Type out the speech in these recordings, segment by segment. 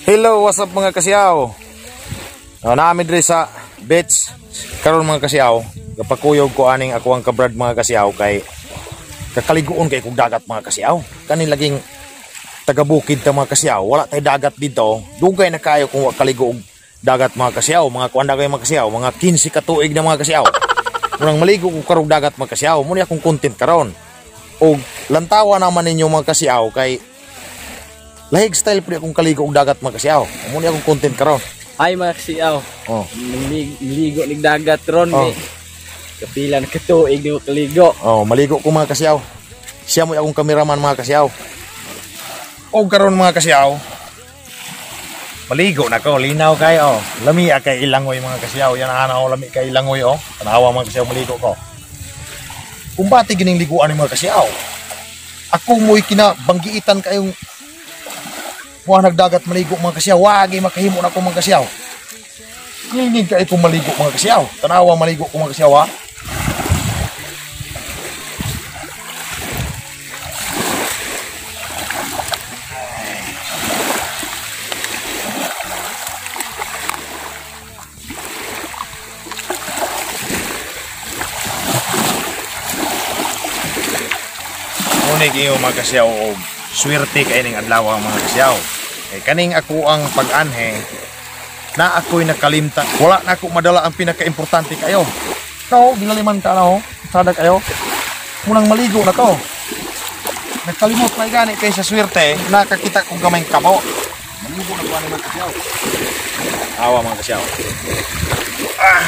Hello, what's up mga kasiyaw? Naami diri sa beach karon mga kasiyaw. Gapakuyog ko aning ako ang kabrad mga kasiyaw kay kakaliguon kay kog dagat mga kasiyaw. Kani laging taga-bukid ta mga kasiyaw, wala tay dagat dito. Dugay na kayo kung wa kaligo og dagat mga kasiyaw, mga kuan dagay mga kasiyaw, mga 15 ka tuig na mga kasiyaw. Munang maligo ko karog dagat mga kasiyaw, muna akong content karon. Og lantawa naman ninyo mga kasiyaw kay lahig style pre akong kaligo og dagat mga kasiyaw. Muna akong content karon. Ay mga kasiyaw. Oh. Ngligo nig dagat ron Oh. ni. Kapila na katuig di ko kaligo. Oh, maligo ko mga kasiyaw. Siya mo akong kameraman mga kasiyaw. Og karon mga kasiyaw, maligo na ko, linaw kay oh. Lami kay ilangoy mga kasiyaw. Yan ana oh, lami kay ilangoy oh. Tanawa mga kasiyaw, maligo ko. Kumbati gining liguan ni mga kasiyaw. Ako mo'y kinabanggiitan kayong wa nagdagat maligo mga kasiyaw. Wagi makahimo na ko mga kasiyaw. Ngingig kay ko maligo mga kasiyaw. Tanawa maligo ko mga kasiyaw ha. Ngunit iyo mga kasiyaw og swerte kay ning adlaw mga kasiyaw. Kay kaning ako ang pag-anhe na ako'y nakalimta. Wala na ako madala ang pinakaimportante kayo. Kao, ginaliman ka na ho. Sada kayo. Munang maligo na to. Nakalimot na gani kay sa swerte, nakakita kong gamay kabo. Maligo na ko ani mga kasiyaw. Awa mga kasiyaw. Ah.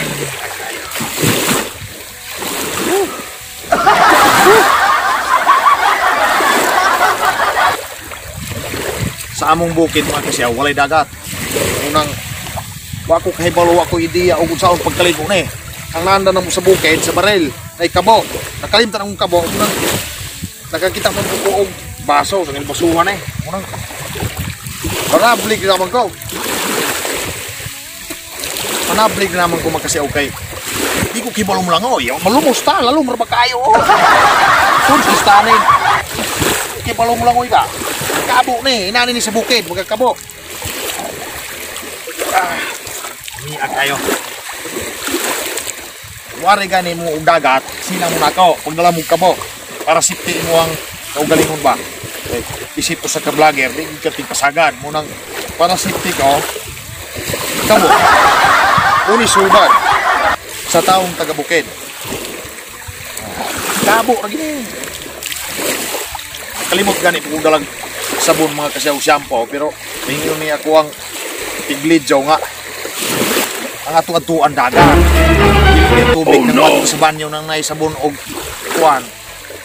Sa among bukid mga kasiyaw, walay dagat. Unang, wako kahibalo, wako ideya og unsaon pagkaligo ni. Ang nanda na mo sa bukid, sa baril, ay kabo. Nakalimtan akong kabo. Unang, nakakita man ko og baso, sa basuhan eh. Unang, panablig naman ko. Panablig naman ko mga kasiyaw kay di ko kibalo mo lang oy. Malumos ta, lalo marba kayo. Kung kibalo mo lang oy ba. Kabo ni, inani ni sa bukid, magkakabo. Ah, niya kayo. Wari gani mo og dagat, sila mo nako, pagdala mo kabo para safety mo ang kaugalingon ba. Eh, isip ko sa ka-vlogger, di ka tigpasagan mo nang para safety ko. Kabo. Uni sulbad sa taong taga bukid. Kabo ra gini. Kalimot gani pag dalag sabon mga kasiyaw shampoo, pero mingon ni ako ang tiglidyo nga ang ato-atuan dagat. Dili tubig oh, no. Sa banyo nang nay sabon og kuan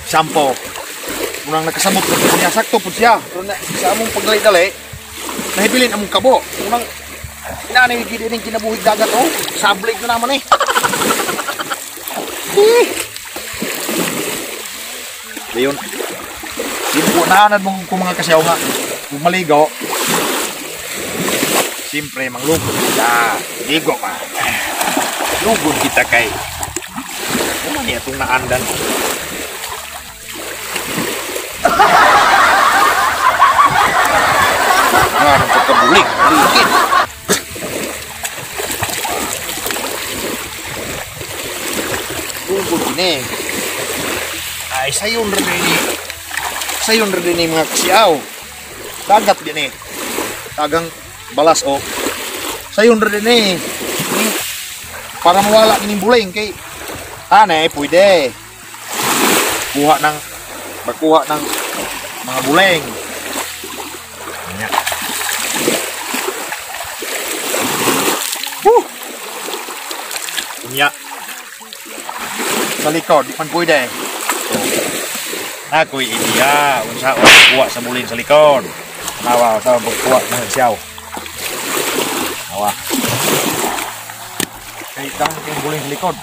shampoo. Unang nakasamot ko niya sakto pud siya. Pero na, sa among pagdali-dali nahibilin among kabo. Unang inani gid ning kinabuhig dagat oh. Sablig na naman eh. Dayon. Naanad mo kung mga kasiyaw nga kung maligo, siyempre manglugod kita, ligo ma, lugod kita kay kung ano itong naandan. Nga ng pagkabuling, ligid. Lugod din eh. Ay, sayon rin eh. Sayon rin din mga kasiyaw. Dagat din eh. Tagang balas o. Oh. Sayon rin din eh. Para mawala kining buling kay ane pwede. Kuha ng bakuha ng mga buling. Nya. Woo! Unya. Sa likod di man pwede. So, ako'y ideya unsa kuha sa buling sa likod. Nawa sa pagkuha ng siyaw. Nawa. Kay dang kay buling sa likod.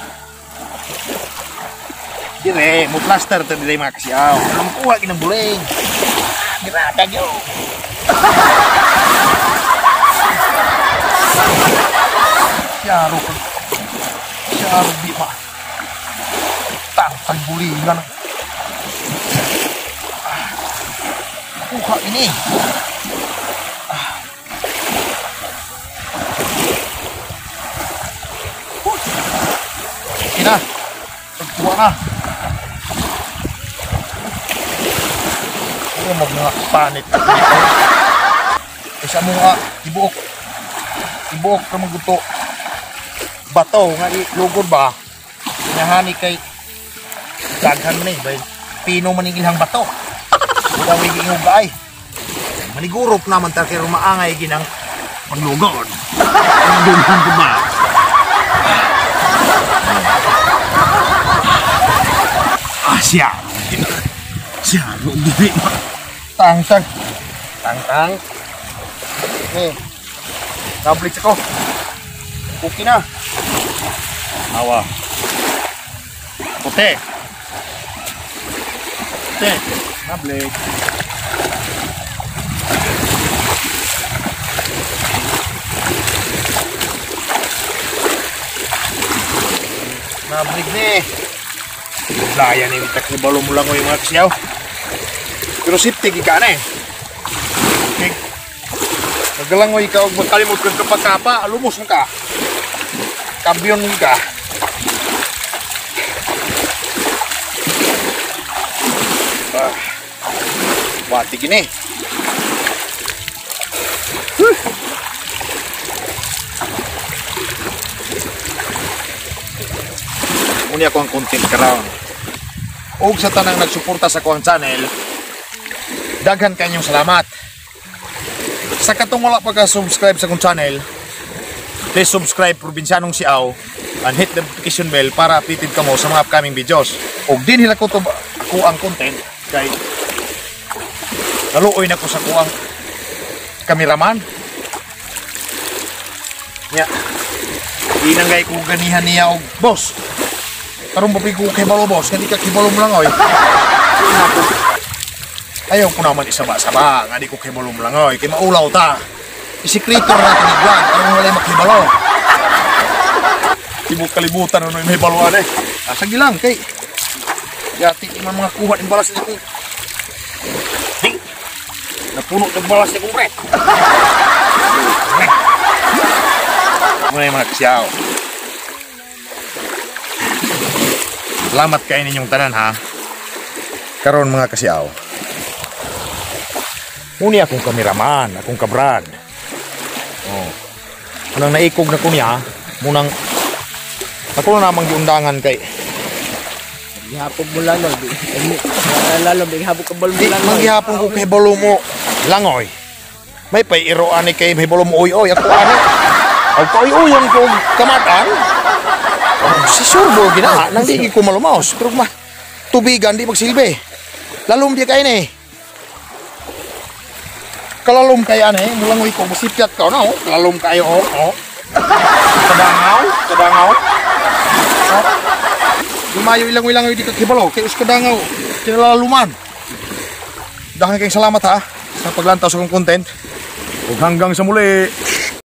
Dire mo plaster ta dire mga kasiyaw. Ang kuha kinang buling. Grabe gyud. Syaro ko. Syaro di ma. Tang bulingan. Kuha ini. Ah. Ano mag mga panit. Isa mo nga tibuok. Tibuok ka maguto. Bato nga ilugod ba? Inahani kay daghan man eh, bay pino man ing ilang bato. Budawi giingog ay. Manigurop naman ta kay rumaangay ginang paglugod. Ang dughan ko ba? Ah, siya. Siya, dili ma. Tang tang. Tang tang. Ni. Nablik ako. Okay na. Awa. Puti. Puti. Nablik. Nablik ni. Laya ni takibalo mo lang yung mga kasyaw. Pero safety ka na eh. Okay. Nagalangoy ka og magkalimot kag kapakapa, lumos mo ka. Kampiyon ka. Ah. Wati gini. Huh. Muna ako ang content karon. Og sa tanang nagsuporta sa akong channel, daghan kanyong salamat. Sa katong wala pa ka-subscribe sa akong channel, please subscribe Probinsyanong Siaw and hit the notification bell para updated ka mo sa mga upcoming videos. Og din hila ko to ako ang content kay naluoy na ko sa kuang kameraman. Nya. Ginanggay ko ganihan niya og boss. Karon pa ko kay balo boss, kani ka kibalo mo lang oy. Ayaw ko naman isaba-saba, nga di ko kibalo mo lang oy, kay maulaw ta. Isikreto na natin igwan, aron walay makibalo. Tibok kalibutan ano may baluan eh. Asa gilang kay yati man mga kuha ning balas ni kong. Di. Napuno ng balas ni kong pre. Muna yung mga kasyaw. Salamat kayo ninyong tanan ha. Karon mga kasyaw. Muni akong kameraman, akong kabrad. Oh. Unang naikog na ko niya, munang ako na namang giundangan kay gihapon mo langoy. Lalo gihapon ka balo mo langoy. Manggihapon ko kay balo mo langoy. May pay iro ani kay may balo mo oy-oy ako ani. Aw kaoy-oyan ko kamatan. Si Surbo gina nang di ko malumaos pero ma tubigan di magsilbi. Lalom di kay ni. Kalalom kay ani mulangoy ko musipyat ka na oh. Kalalom kayo oh. Oh. Kadangaw, kadangaw. Oh. Lumayo ilang-ilang di ka kibalo kay us kadangaw kinalaluman. Daghang kayong salamat ha sa paglantaw sa akong content. Ug hanggang sa muli.